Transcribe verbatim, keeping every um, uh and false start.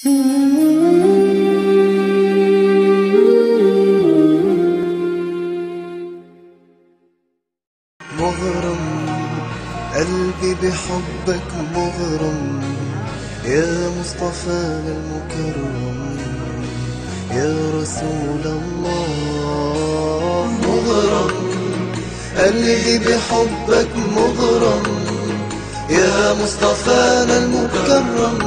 مغرم، قلبي بحبك مغرم، يا مصطفانا المكرم، يا رسول الله. مغرم، قلبي بحبك مغرم، يا مصطفانا المكرم،